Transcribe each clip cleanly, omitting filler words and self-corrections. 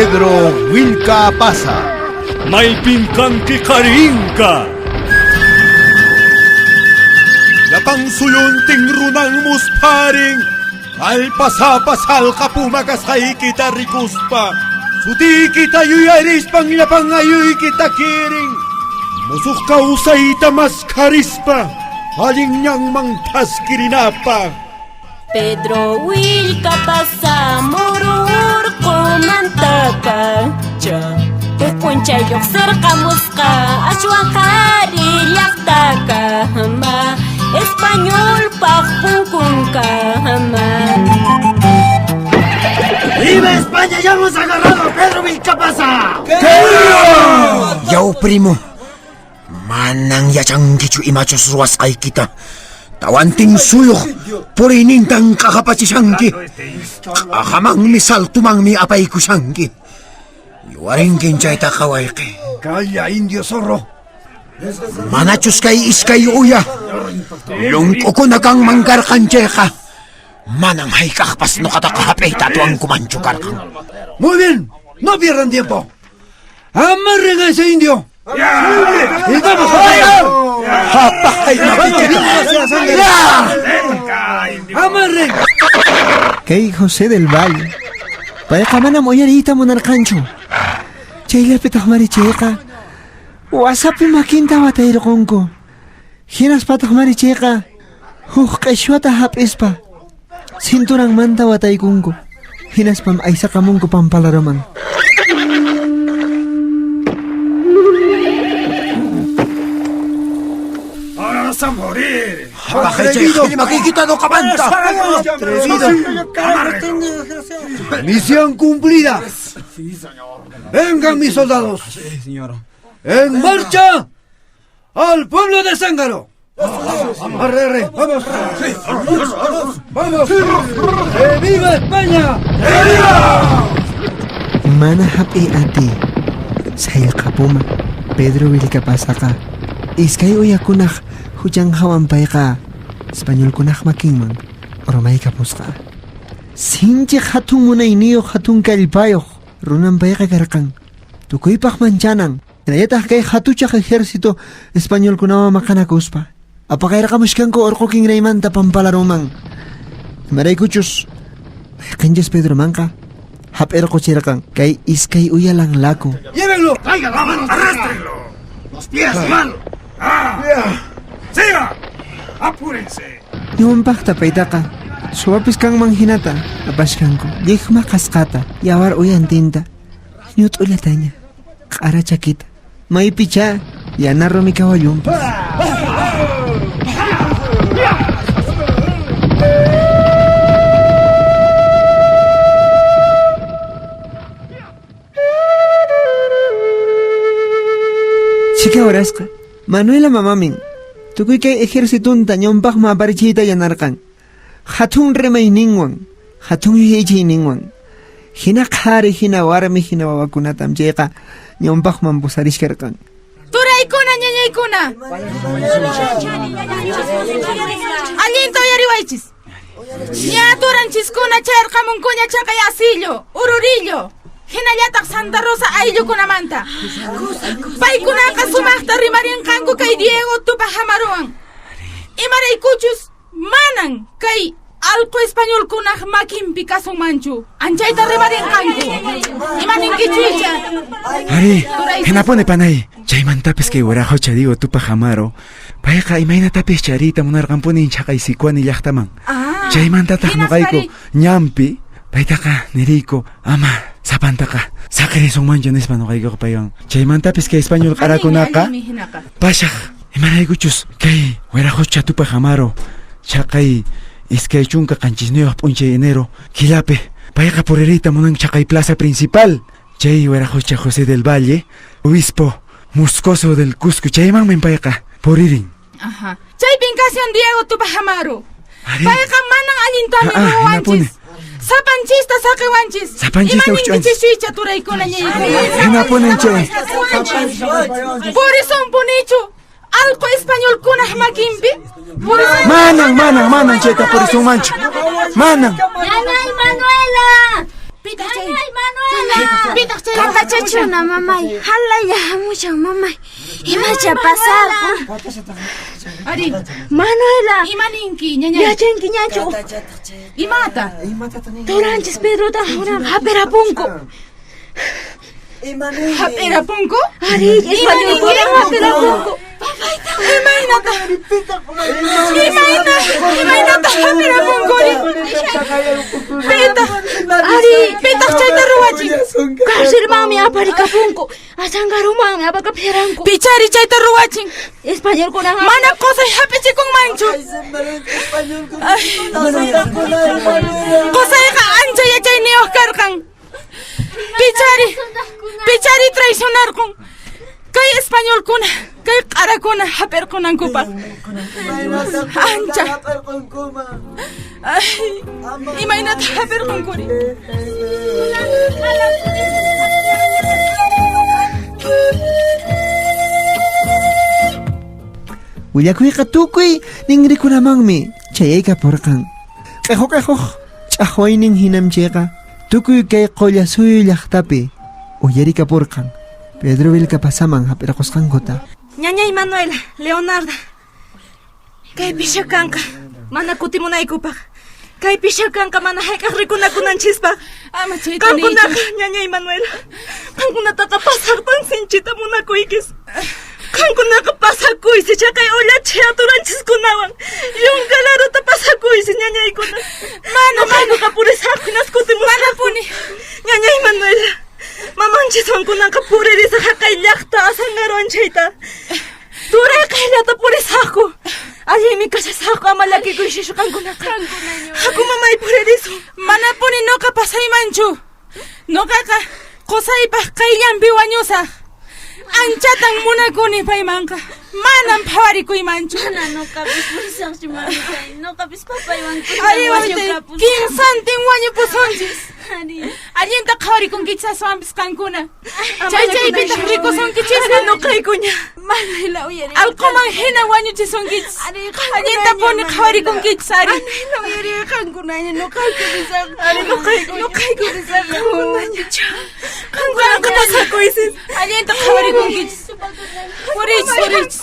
Pedro Willka Pasa. Maypin kanki qari inka. Llapan suyuntin runan muspharin Allpasapa salqa puma kasqaykita rikuspa Sutiykita yuyarispan llapan ayuykita kirin Musuq kawsayta maskharispa allin ñanman thaskirinapaq. Pedro Willkapasa muru urqumantapacha Huk p'unchay lluqsirqamusqa ashwan qhari llaqtakama Españolpaq punkunkama. ¡Viva España! ¡Ya hemos agarrado a Pedro Vilcapasa! Yaw primo, manan yachankichu imachus ruwasqaykita. Tawantin suyuq puriynintan q'aqapachishanki. Q'aqamanmi saltumanmi apaykushanki. Yuwarinkin chaytaqa wayqi. ¡Calla, indio zorro! Manachus kay iskay uya lunk'ukuna kanman karqan chayqa, manan hayk'aqpas nuqataqa hap'iyta atuwankumanchu karqan. Muy bien, no pierdan tiempo. ¡Amarren a ese indio! ¡Y vamos a ¡Amarren! Kay José del Valle. Payqa manam uyariyta munarqanchu. Chayllapitaq marichayqa wasapi makinta watayrqunku. Hinaspataq marichayqa huk q'ishwata hap'ispa cinturanmanta wataykunku. Hinaspam aysaqamunku pampalaruman. ¡Vas a morir! Bajay makiykita nuqamanta. ¡Atrevido! ¡Misión cumplida! ¡Vengan mis soldados! ¡En marcha! ¡Al pueblo de Zángaro! ¡Arre, arre! ¡Vamos! ¡Vamos! ¡Que viva España! Mana hap'iy atiy sayqapuma Pedro Willkapasaqa iskay uyakunaq huchan hawan payqa españolkunaq makinman urmaykapusqa. Sinchi hatun munayniyuq hatun kallpayuq runan payqa karqan. Tukuypaq manchanan. Hinallataq kay hatuchaq ejército españolkunawan maqanakuspa. Apaqayrqamushkanku urqu kinraymanta pampalaruman. Imaraykuchus mayqinchis Pedromanqa hap'irquchirqan kay iskay uyalan laku. ¡Llévenlo! ¡Arrástrenlo! ¡Los pies mal! ¡Ah! ¡Siga! ¡Apúrense! Ñawpaqta paytaqa suwapis kanman hinata apashkanku llikma qasqata yawar uyantinta ñut'ullataña q'ara chakita maypichá yana rumi kawallunpas. Chika horasqa Manuela mamamin tukuy kay ejercitunta ñawpaqman aparichiyta yanarqan. Hatun rimayninwan, hatun yuyaychayninwan. Hina qhari, hina warmi, hina wawakunatam chayqa ñawpaqman pusarishkarqan. Turaykuna, ñañaykuna. Allinta uyariwaychis. Ña turanchiskuna chayarqamunkuña chaqay asillo, ururillo. Hinallataq Santa Rosa ayllukunamanta. Paykunaqa sumaqta rimarinqanku kay Diego Tupac Amaruwan. Imaraykuchus manan kay alqu españolkunaq makinpi kasunmanchu. Anchayta rimarinqanku. Imaninkichu icha? Ari, hinapuni panay. Chaymantapis kay wiraqucha Diego Tupac Amaru, payqa imaynatapis chariyta munarqanpuni chaqay Sicuani llaqtaman. Chaymantataq nuqayku ñanpi paytaqa niriyku ama sapantaqa saqirisunmanchu nispa nuqaykuqa paywan. Chaymantapis kay español q'arakunaqa pashaq imaraykuchus kay wiraqucha Tupac Amaru chaqay 27 p'unchay enero killapi payqa puririyta munan chaqay plaza principal. Chay wiraqucha José del Valle, obispo Moscoso del Cusco, chaymanmi payqa puririn. Ajá. Chaypin kashan Diego Tupac Amaru. Payqa manan allintami ruwanchis. Sapanchista saqiwanchis. Sapanchista Imaninkichis icha turaykuna ñañaykuna. Hinapunin chay. Purisunpunichu alqu españolkunaq makinpi. Manan, manan, manan chayta purisunmanchu. Manan. ¡Nanay Manuela! Pitaq chay? ¡Nanay Manuela! Pitaq chay Kallpachachuna mamay, halaya hamushan mamay. Imacha pasarqun? Ari, Manuela, ima ninki ñañay? Yachanki ñachu? Imata? Turanchis Pedrota hap'irapunku. Hap'irapunku? Ari, españolkuna hap'irapunku. Imaynata? Imayna? Imaynata hap'irapunkuri? Pitaq? Ari, Pitaq chayta ruwachin? Carcelmanmi aparikapunku. Asangarumanmi apakapiranku. Pichari chayta ruwachin. Españolkuna Mana qosay hap'ichikunmanchu. Qosayqa ancha yachayniyuq karqan. Pichari, pichari traicionarqun. Kay españolkuna, kay q'arakuna hap'irqunankupaq. Ancha. Ay, imaynata hap'irqunkuri? Willakuyqa tukuy ninrikunamanmi chayaykapurqan. Q'iqu-q'iquq ch'aqwaynin hinam chayqa tukuy kay Qullasuyu llaqtapi uyarikapurqan. Pedro Vilcapasaman hap'irqusqankuta. Ñañay Manuela, Leonarda. Kaypi kanqa, mana kutimunaykupaq. Kaypi kanqa mana hayk'aq rikunakunanchispaq. Ama chayta Qamkunaqa, niychu. ñañay Manuela, qamkunataqa pasaqtan sinchita munakuykis. Qamkunaqa pasakuysi chaqay ullachi aturanchiskunawan. Yunkalaruta pasakuysi ñañaykuna. Mana, Noqaykuqa purisaqku hinas kutimusaqku. Manapuni. Ñañay Manuela, mamanchiswan kunanqa puririsaq haqay llaqta asangaruwan chayta. Turay qayllata purisaqku. Allinmi kashasaqku ama llakikuysichu qamkunaqa. Haku mamay puririsun. Manapuni noqa pasaymanchu. Noqaqa qosaypaq qayllanpi wañusaq. Anchatan munakuni paymanqa. Manam phawarikuymanchu. Mana noqapis purisaqchu mamitay. Noqapis papaywan Ari wawitay, kimsantin wañupusunchis. Ari. Allinta qhawarikunkichis aswanpis qankuna. Chay chaypitaq rikusunkichis Noqaykuña. Manuela uyari. Allquman hina wañuchisunkichis. Ari, Allintapuni qhawarikunkichis ari. Manuela uyari qankunaña noqayku risaq. Ari noqayku. Noqayku risaq. Qamkunaqa pasakuysis. Allinta qhawarikunkichis. Puriychis, puriychis.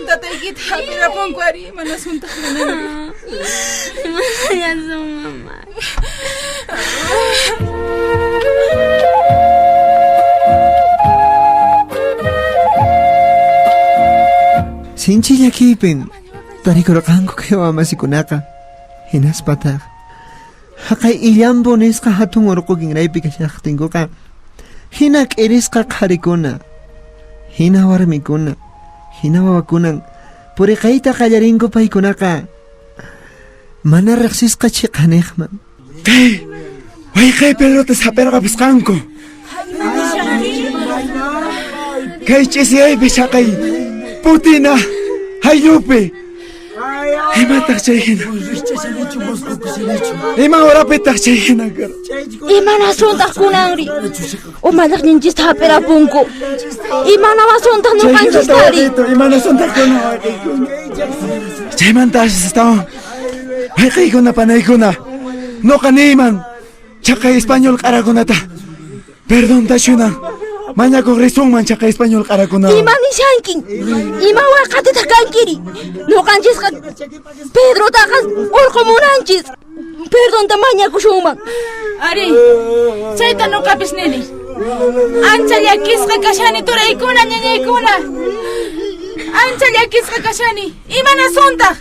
Tataykita hap'irapunku ari, mana suntaq runanri. Imanallansun mamá. Sinchi llakiypin tarikurqanku kay wamasikunaqa. Hinaspataq haqay illampu nisqa hatun urqu kinraypi kashaqtinkuqa hina k'irisqa qharikuna, hina warmikuna, hina wawakunan puriqayta qallarinku paykunaqa mana riqsisqa chiqaniqman. Kay wayqay Pedrota hap'irqapusqanku. Kay ch'isiyaypi chaqay Putina ayllupi. Imataq chay hina? Ima horapitaq chay hina karqa? Imanasuntaq kunanri? Umalliqninchista hap'irapunku. Imanawasuntaq ñuqanchistari? Imanasuntaq kunan wayqiykuna? Chaymanta astawan wayqiykuna panaykuna noqa niyman chaqay español q'arakunata perdonta shunan mañakuq risunman chaqay español q'arakuna. Ima nishankin? Ima waqatitaq kankiri? Ñuqanchisqa Pedrotaqa urqumunanchis. Perdonta mañakusunman. Ari, chayta noqapis nini. Ancha llakisqa kashani turaykuna ñañaykuna. Ancha llakisqa kashani. Imanasuntaq?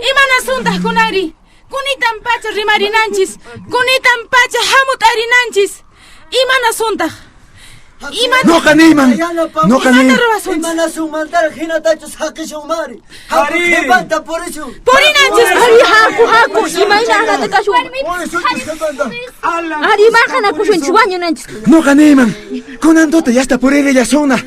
Imanasuntaq kunanri? Kunitan pacha rimarinanchis. Kunitan pacha hamut'arinanchis. Imanasuntaq? Imata Noqa niyman, noqa Imata niyman. ruwasunchis? Imanasunmantaraq hinatachus haqishunmari. Haku qhipanta purishun. Purinanchis. Ari, haku, haku. Imayna anata kashun. Ari, maqanakushunchis, wañunanchis. Noqa niyman, kunan tuta yasta puririllasunna.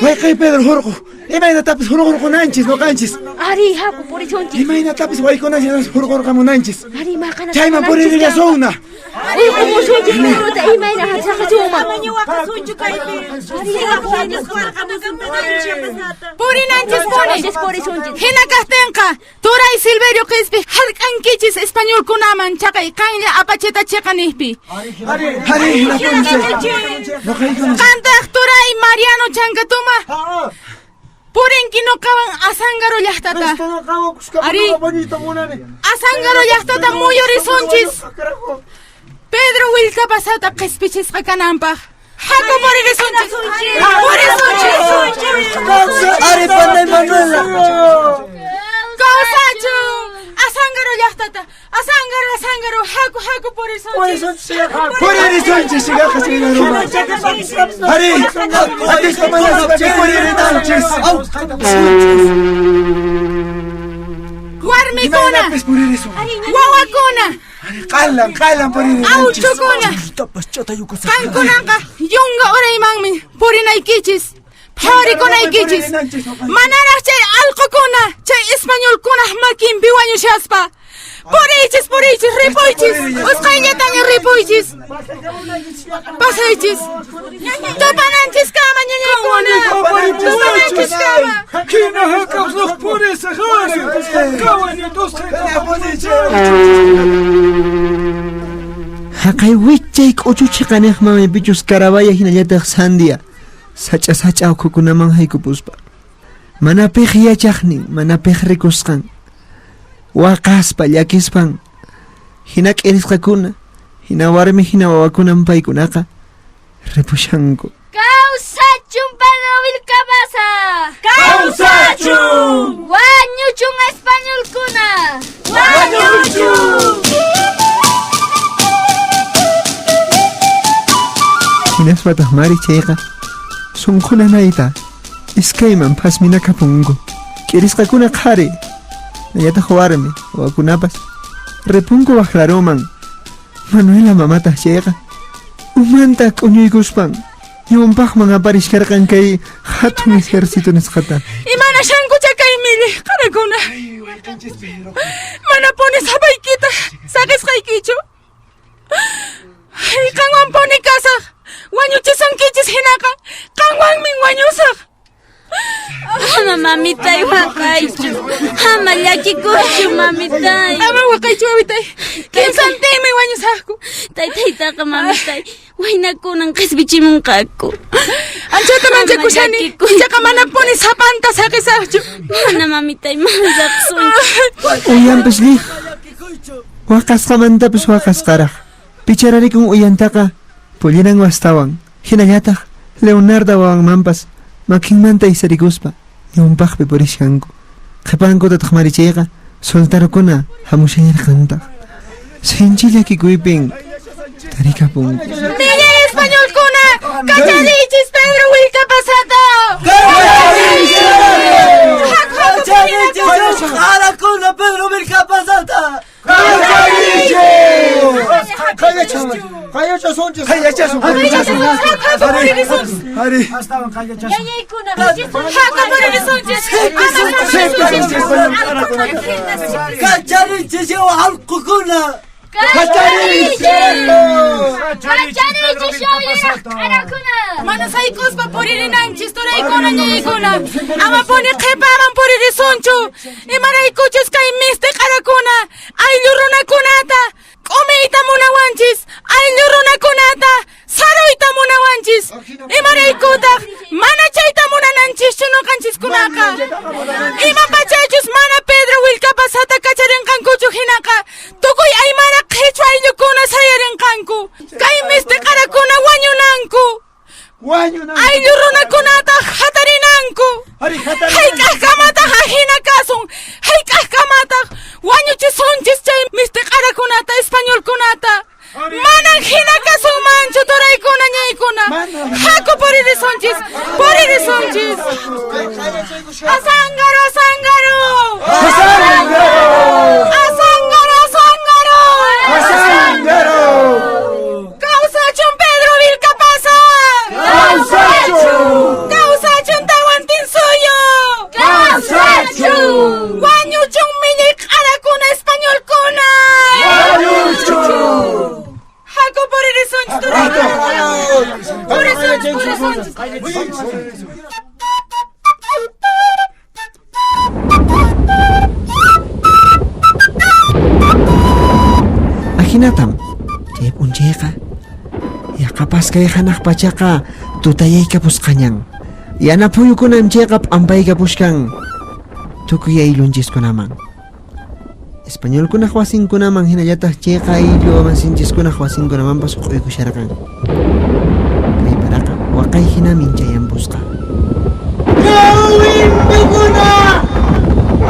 Wayqay Pedro hurqu, imaynatapis hurqurqunanchis noqanchis. Ari, haku purishunchis. Imaynatapis waykunanchis hurqurqamunanchis. Ari, maqanakushunchis. Chayman puririllasunna. Urqumusunchis Pedrota imayna saqasunman. Purinanchispuni. Purisunchis. Hina kaqtinqa, turay Silverio Qispi hark'ankichis españolkunaman chaqay qanlla apacheta chiqaniqpi. Ari, hinapuni chay. Noqayku Qantaq turay Mariano Chankatuma. Purinki noqawan Azángaro llaqtata. Ari. Azángaro llaqtata muyurisunchis. Pedro Willkapasata qispichisqa kananpaq. Haku puririsunchis. Purisunchis. Ari, panay Manuela. Kawsachun. Azángaro llaqtata. Azángaro, Azángaro. Haku, haku purisunchis. Puririsunchis, sigaqa señora. Ari, atispa manaspa puririnanchis. Warmikuna. Imaynapis puririsun. Wawakuna. Qalan, qalan puririnanchis. Awchukuna. Qankunaqa yunka uraymanmi purinaykichis. Phawarikunaykichis. Manaraq chay allqukuna, chay españolkunaq makinpi wañushaspa. Puriychis, puriychis, ripuychis. Usqhayllataña ripuychis. Pasaychis. Tupananchiskama, ñañaykuna. Tupananchiskama. Hina hakawsaq purisaq ari. Haqay wichay k'uchuchi qaniqman pichus Carabaya hinallataq Sandia sach'a sach'a ukhukunaman haykupuspa. Mana piq yachaqnin, mana piq rikusqan. Waqaspa llakispan hina k'irisqakuna, hina warmi hina wawakunan paykunaqa ripushanku. Kawsachun Pedro Vilcabasa. Kawsachun. Wañuchun españolkuna. Wañuchun. Hinaspataq mari chayqa sunqunanayta iskayman phasminakapunku. K'irisqakuna qhari, nallataq warmi wawakunapas ripunku waqraruman. Manuela mamataq chayqa umanta k'uñuykuspan ñawpaqman aparishkarqan kay hatun ejército nisqata. Imanashankucha kay millay qarakuna. Manapuni sapaykita saqisqaykichu. Ay, qanwanpuni kasaq. Wañuchisunkichis hinaqa qanwanmi wañusaq. Ama mamitay waqaychu. Ama llakikuychu mamitay. Ama waqaychu wawitay. Kimsantinmi wañusaqku. Taytaytaqa mamitay waynakunan qhispichimunqaku. Anchata manchakushani. Ichaqa manapuni sapanta saqisaqchu. Mana mamitay, mana saqsunchu. Uyanpas lliq waqasqamantapis waqasqaraq. Pichararikun uyantaqa pulliran wastawan. Hinallataq Leonardo wawanmanpas makinmanta isarikuspa ñawpaqpi purishanku. Qhipankutataq marichayqa soltarukuna hamushallarqantaq. Sinchi llakikuypin tarikapunku. Millay españolkuna, kacharichis Pedro Willkapasata. ¡Kacharichis qarakuna Pedro Vilcapasata! Qayachasunchis. Qayachasun, qayachasun. Ari. Ñañaykuna, Haku puririsunchis. ¡Kacharichis allqukuna! Kacharichis qarakuna. Mana saykuspa puririnanchis turaykuna ñañaykuna. Amapuni qhipaman puririsunchu. Imaraykuchus kay misti qarakuna ayllu runakunata k'umiyta munawanchis, ayllu runakunata saruyta munawanchis. Imaraykutaq mana chayta munananchischu ñuqanchiskunaqa. Ima pachachus mana Pedro Willkapasata kacharinqankuchu hinaqa tukuy aymara qhichwa ayllukuna sayarinqanku. Kay misti qarakuna wañunanku. Ayllu runakunata hatarinanku. Hayk'aqkamataq ahina kasun. Hayk'aqkamataq wañuchisunchis chay misti qarakunata españolkunata. Manan hina kasunmanchu turaykuna ñaykuna. Haku puririsunchis, puririsunchis. Azángaro, azángaro. Azángaro, azángaro. Azángaro. Kawsachun Pedro Vilcapasa. Kawsachun. Kawsachun Tawantinsuyu. Kawsachun. Wañuchun millay q'arakuna españolkuna. Wañuchun. Chhaynatam chay p'unchayqa yaqapas kay hanaq pachaqa tutayaykapusqañan. Yana phuyukunam chayqa p'ampaykapushkan tukuy ayllunchiskunaman. Españolkunaq wasinkunaman hinallataq chayqa ayllu masinchiskunaq wasinkunamanpas q'uykusharqan. Kay paraqa waqay hinamin chayampusqa. ¡Kawindukuna!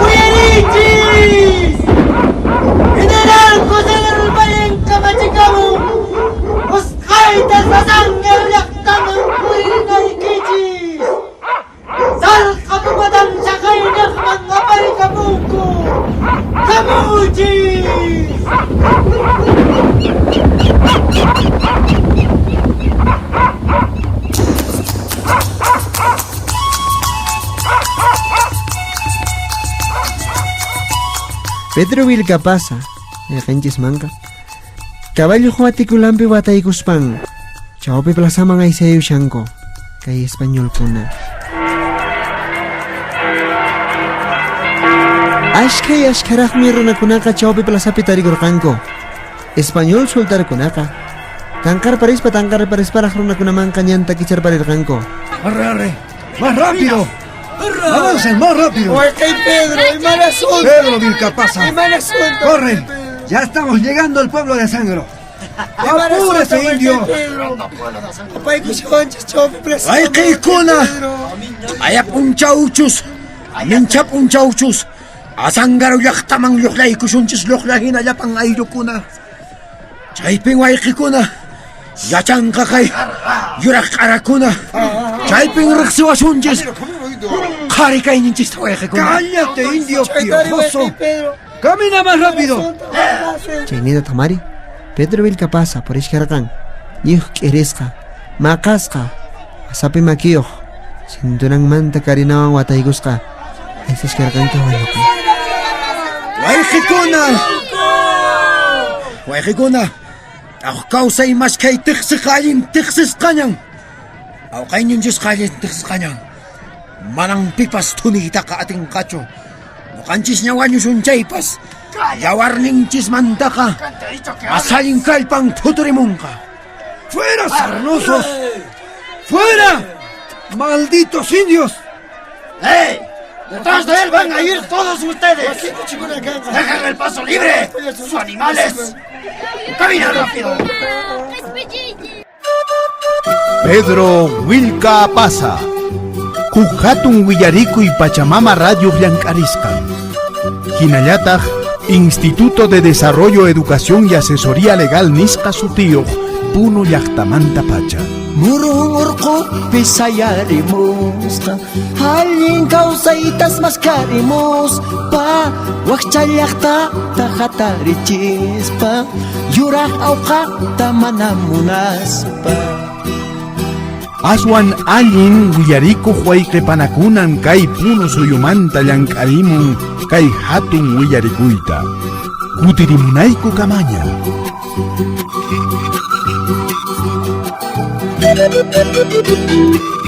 ¡Uyarichis! ¡General José del Valle kamachikamun! ¡Usqhayta Azángaro llaqtaman purinaykichis! ¡Sallqa pumatam chaqaynaqman aparikamunku! ¡Hamuychis! Pedro Vilcapasa, mayqanchismanqa, caballo watikulanpi wataykuspan, chawpi plazaman aysayushanku kay españolkuna. Ashkha y ashkharaqmi runakunaqa chawpi plazapi tarikurqanku. Español sultarkunaqa tanqarparispa tanqarparisparaq runakunamanqa ñanta kicharparirqanku. ¡Arre, arre! ¡Más rápido! ¡Avancen, más rápido! ¡Waqay Pedro! ¡Iman asunto! ¡Pedro Vilcapasa! ¡Iman asunto! ¡Corre! ¡Ya estamos llegando al pueblo de Azángaro! ¡Apúrese, indio! Wayqiykuna! Aya p'unchawchus, mincha p'unchawchus, Azángaro llaqtaman lluqlaykusunchis lluqla hina llapan ayllukuna. Chaypin wayqikuna, yachanqa kay yuraq q'arakuna. Chaypin riqsiwasunchis qhari kayninchista wayqikuna. ¡Cállate, indio piojoso! ¡Camina más rápido! Chaynita tamari, Pedro Vilcapasa purishkarqan, lliw k'irisqa, maqasqa, asapi makiyuq, cinturanmanta karinawan wataykusqa, aysashkarqan kawallupi. Wayqikuna! Wayqikuna! T'aq kawsay maskhay tiqsiqa allin tiqsisqañan. Awqayninchisqa allin tiqsisqañan. Manan pipas thuniytaqa atinqachu. Ñuqanchisña wañusun chaypas, yawarninchismantaqa mas allin kallpan phuturimunqa. ¡Fuera, sarnosos! ¡Fuera! ¡Malditos indios! ¡Ey! ¡Detrás de él van a ir todos ustedes! ¡Dejen el paso libre! ¡Sus animales! ¡Camina rápido! Pedro Willka Pasa. Huk hatun willarikuy Pachamama Radio llank'arisqan. Hinallataq Instituto de Desarrollo, Educación y Asesoría Legal nisqa sutiyuq Puno llaqtamanta pacha. Murun urqupi sayarimusqa, allin kawsaytas maskarimuspa, wakcha llaqtata hatarichispa, yuraq awqata mana munaspa. Aswan allin willarikuq wayqipanakunan kay Puno suyumanta llank'arimun kay hatun willarikuyta. Kutirimunayku kamaña. Thank you.